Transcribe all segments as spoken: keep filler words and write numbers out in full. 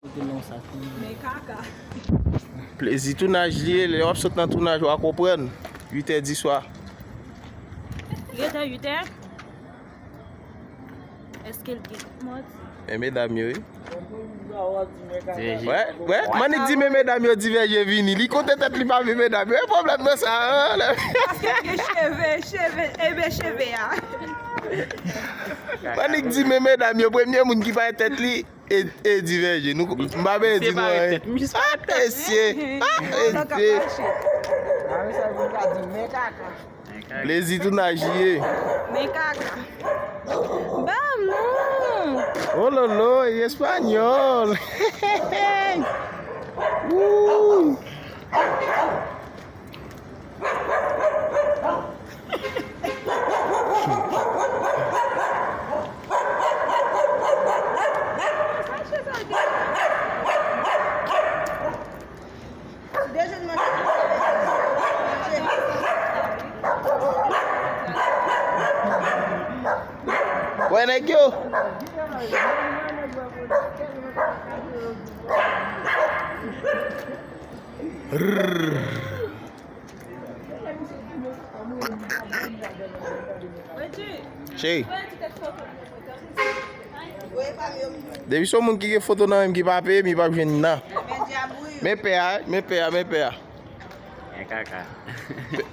Men kaka. Plezi tounaj li ye, lè w ap sot nan tounaj, w a konprann. Uit è di swa. Li rete uit è? Èske l gen manti? Men medam yo, wi. Wè, wè, Manik di men medam yo divèje vini. Li konte tèt li pa vle medam yo. E pwoblèm nan sa, an? Paske l gen cheve, cheve, e ben cheve a. Manik di men medam yo, premye moun ki bay tèt li, e, e divèje. Nou, m pa bezwen di nou anyen. Ah, mesye. Ah, mesye. Plezi tounaj li ye. Men kaka. Ban m non. Oh lolo, e espanyòl. Woo. Wè nèg yo. Cheri. Depi se yon moun ki gen foto nan men m ki pa peye m, li p ap jwenn nan. Men pè a, men pè a, men pè a. Men kaka.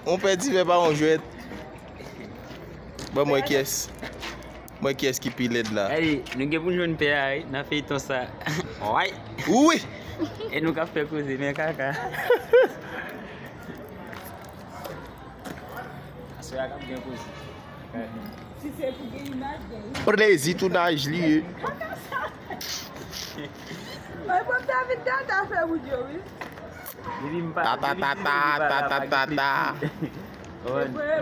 On pè divè pa on jwèt. Bon, mwen kiyès? Mwen kiyès ki pi lèd la? Gade, nou gen pou n jwenn pè a, wi, nan feyton sa. Wi. Wi. E nou k ap fè koze, men kaka. Aswè a k ap gen koze. Si se pou gen imaj, gen imaj. Plezi tounaj li ye. Mwen pran David Dada fè moun yo, wi. Depi m pa, ta, ta, depi ta, m ta, pa ta, la, ta, pa ta, gen ta.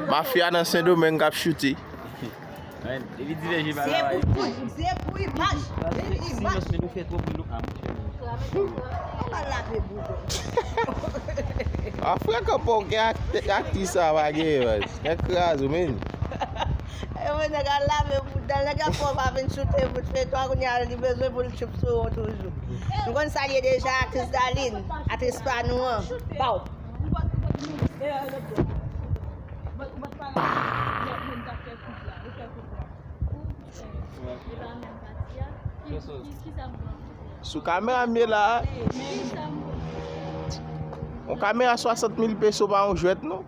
Mafya nan Sendomeng k ap choute. Depi divèje pa la, se pou, pou, se pou imaj. Depi imaj. Silans, men nou fè twòp bri, nou, a, monchè. Ou pa lave boudon. A, frè kanpe w gen ak, ak ti sa pa gen, man. Nèg kraze w, men. E mwen, nèg a lave boudon, nèg a fò pa vin choute bout feyton, kounye a li bezwen pou l tchoup sou ou toujou. Nou konn sa l ye deja, aktris Darline, aktris pa nou an. Baw. Sou kamera m ye la. Yon kamera swasant mil peso pa yon jwèt, non.